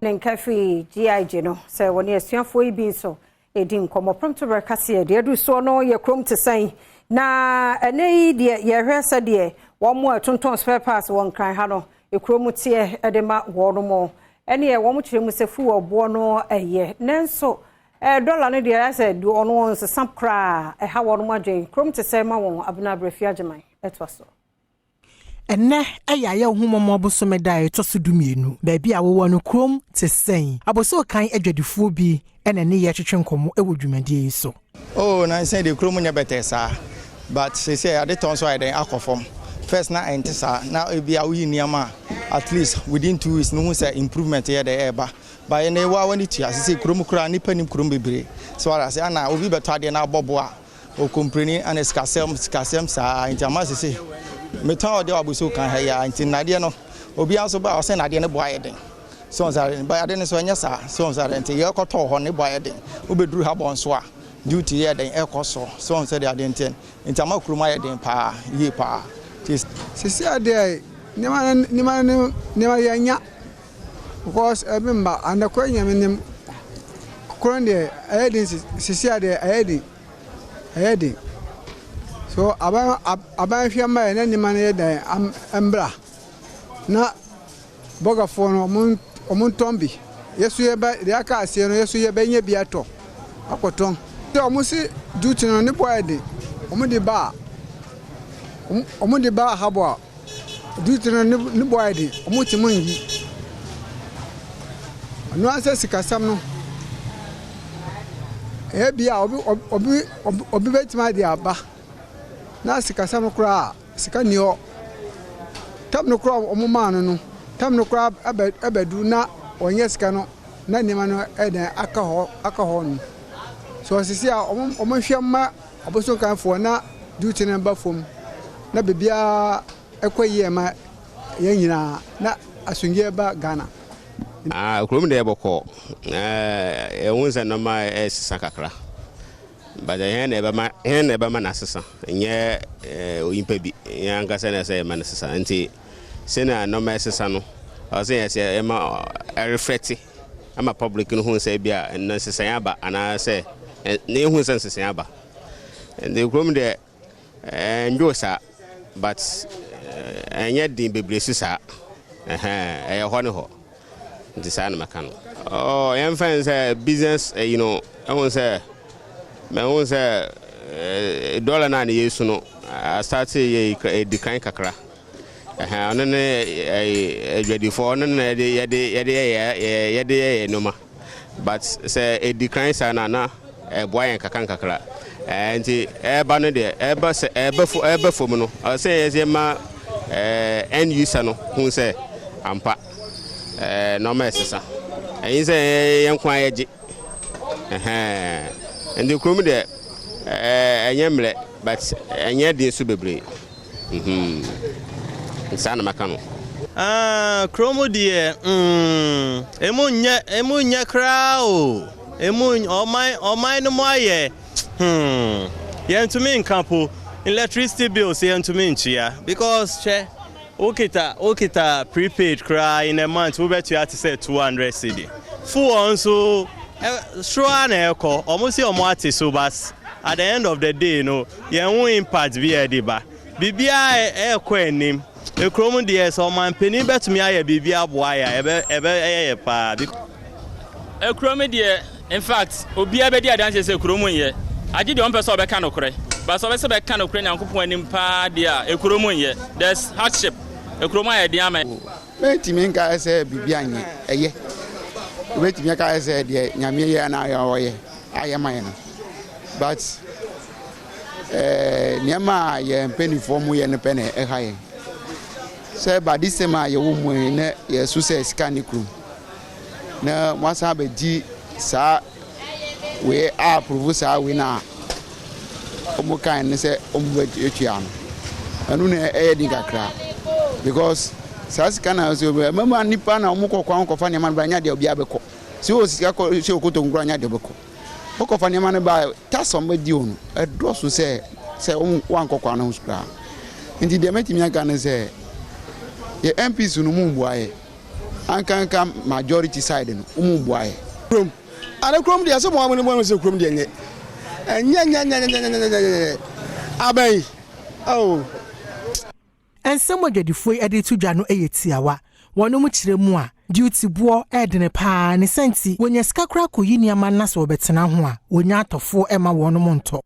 Ne nka firi GIG no sɛ wɔne asuafoɔ yi bi nso ɛdi nkɔmmɔ. Prɔmto kaseɛ deɛ adu soɔ no yɛ kurom te sɛn, na ɛnɛ yi deɛ yɛhwɛ sɛdeɛ wɔn mu a ɛtontɔn spare parts wɔ Nkran ha no ekurom teɛ ɛde ma wɔn mo. Ɛneɛ wɔn kyerɛ mu sɛ fuel boɔ no ɛyɛ, nanso dɔla no deɛ ɛsɛ ɔno nsesa koraa, ɛha wɔn mo adwene. Kurom te sɛ ma wɔn Abena Abrɛfi Agyeman ɛtoa so. Ɛnnɛ ɛyɛ ayɛ ohumɔmɔ bosome da a ɛtɔ so 12. Baabi a wowɔ no, kurom te sɛn? Abossey Okai adwadifoɔ bi ɛna ne yɛ twetwe nkɔmmɔ ɛwɔ dwumadie yi so. Oh, na nsɛn de kurom nyɛ bɛtɛ saa, but sɛ ade tɔn so ayɛ dɛn akɔ fam. First na ɛnte saa, na ebi a woyi nneɛma a, at least within 2 weeks no hu sɛ improvement yɛ dɛ ɛɛba. But ɛnɛ wa wani tua sɛ kurom koraa nipa nim kurom bebree so ara sɛ ana obi bɛtɔ adeɛ na abɔ bo a o complain ana sikasɛm sikasɛm saa. Nti ama sese metɔn ɔdeɛ wɔ Abossey Okai ha yi a, nti nnadeɛ no obiara nso ba a ɔsɛ nnadeɛ no bo ayɛ den so ɔn ba ade no so ɛnyɛ saa so ɔn sɛ nti yɛkɔtɔ hɔ ne bo ayɛ den, wobɛduru ha bɔ nso a duty yɛ den ɛkɔ so so ɔn sɛ de adeɛ ntiɛ nti ama kurom ayɛ den paa yie paa. Sisi adeɛ nneɛma nneɛma nneɛma yɛ nya because ɛbi mba anakɔ nyame nim kuro deɛ ɛyɛ den. Sisi adeɛ ɛyɛ den, ɛyɛ den so. Aban aban hwɛ mma yɛ na nneɛma no yɛ den mbra na bɔgafoɔ no ɔmo ntɔn bi, yɛso yɛbɛ deɛ aka aseɛ no yɛso yɛbɛnya bi atɔ akɔtɔn. Sɛ ɔmo si duty no ne bɔ yɛ den, ɔmo de ba ahabɔ a duty no ne bɔ yɛ den, ɔmo ti mo nyi ɔno ansɛ sikasɛm no ɛyɛ bi a obi bɛtumi ade aba na sikasɛm no koraa sika ni hɔ tam no koraa ɔmo maa no tam no koraa ɛbɛdu na ɔnyɛ sika no na nneɛma no ɛdɛn aka hɔ no so. Ɔsisi a ɔmo hwɛ mma Abossey Okaifoɔ na duty no ba fam na biribiara ɛkɔ yie ma yɛn nyinaa na asomdwoeɛ ba Ghana. Ah, kurom deɛ bɔkɔ, ɛhu sɛ nneɛma ɛsesa kakra, but hɛn na ɛbɛma n'asesa nyɛ onyimpa bi yɛn ankasa na ɛsɛ yɛma no sesa. Nti sɛnea nneɛma ɛsesa no, ɔsɛ yɛ sɛ ɛma ɛreflect ama public no hu sɛ bi a nsesan aba anaasɛ ne ehu sɛ nsesan aba. Nti kurom deɛ ɛndwo saa, but ɛnyɛ den bebree so saa, ɛyɛ hɔ ne hɔ. Nti saa na mɛka no. Oh, yɛmfa n sɛ business ɛyi no, ɛhu sɛ mɛhu sɛ dɔla no a ne yɛsu no astart yɛ ɛdi kan kakra. Ɔno ne adwadifoɔ, ɔno ne yɛde yɛde yɛ nneɛma, but sɛ ɛdi kan saa na ɛboa yɛn kakra nkakra. Nti ɛɛba no deɛ ɛɛba sɛ ɛɛba fo ɛɛba fam no, ɔsɛ yɛ sɛ ma end user no hu sɛ ampa nneɛma ɛsesa, ɛyin sɛ yɛn nko ayɛ gye. Nti kurom deɛ ɛnyɛ mmerɛ, but ɛnyɛ den so bebree. Saa na maka no. Ah, kurom deɛ emu nyɛ, emu nyɛ koraa o. Emu ɔman no mu ayɛ yɛntumi nka po. Electricity bills yɛntumi ntua because hwɛ, wokita prepaid koraa, in a month wobɛtua te sɛ 200 cedi. Fuel nso soro a na ɛkɔ. Ɔmo si ɔmo ate so, but at the end of the day no yɛn ho impact bi ɛde ba. Biribiara ɛɛkɔ anim. Ekurom deɛ, sɛ ɔmanpanin bɛtumi ayɛ biribi aboa yɛ a, ɛbɛ ɛyɛ yɛ paa. Ekurom deɛ, in fact, obiara bɛdi adanseɛ sɛ kurom nyɛ. Agye deɛ ɔmpɛ sɛ ɔbɛka nokorɛ, but sɛ ɔbɛsɛ bɛka nokorɛ Nyankopɔn anim paa deɛ a, ekurom nyɛ. There's hardship, ekurom ayɛ den ama. Mɛntumi nka sɛ biribi anyɛ ɛyɛ. Wobɛtumi aka sɛ deɛ Nyame yɛ na ɔyɛ ayɛ ma yɛ no, but nneɛma a yɛn mpanimfoɔ mu yɛ no pɛ na ɛha yɛn sɛ ba de sɛm a yɛwɔ mu yi na yɛso sɛ sika ne kurom na moasan abɛgye saa wei a approve saa wei na ɔmo kan ne sɛ ɔmo bɛtua no, ɛno na ɛyɛ den kakra because saa sika na sɛ ɛmɛma nipa na ɔmo kɔ kwan kɔfa nneɛma no ba nya deɛ obiara bɛkɔ sɛ o sika kɔ sɛ okoto nkura nya deɛ ɔbɛkɔ wokɔfa nneɛma no ba tax a ɔmo bɛdi o no ɛdɔɔso sɛ ɔmo wankɔ kwan no ho koraa. Nti deɛ mɛtumi aka ne sɛ yɛ MPs no mu mboa yɛ. Ankanka majority side no, wɔn mboa yɛ. Kurom ade kurom deɛ sɛ mo amu ne mo amu sɛ kurom deɛ nyɛ ɛnyɛ nyɛ nyɛ nyɛ nyɛ nyɛ nyɛ abɛn oh. Nsɛm adwadifoɔ yi de to dwa no yɛ tiawa. Wɔn kyerɛ mu a, duty boɔ ɛdene paa ne sɛnti wɔnya sika koraa kɔyi nneɛma na sɛ wɔbɛtena ho a, wɔnya atɔfoɔ ma wɔn ntɔ.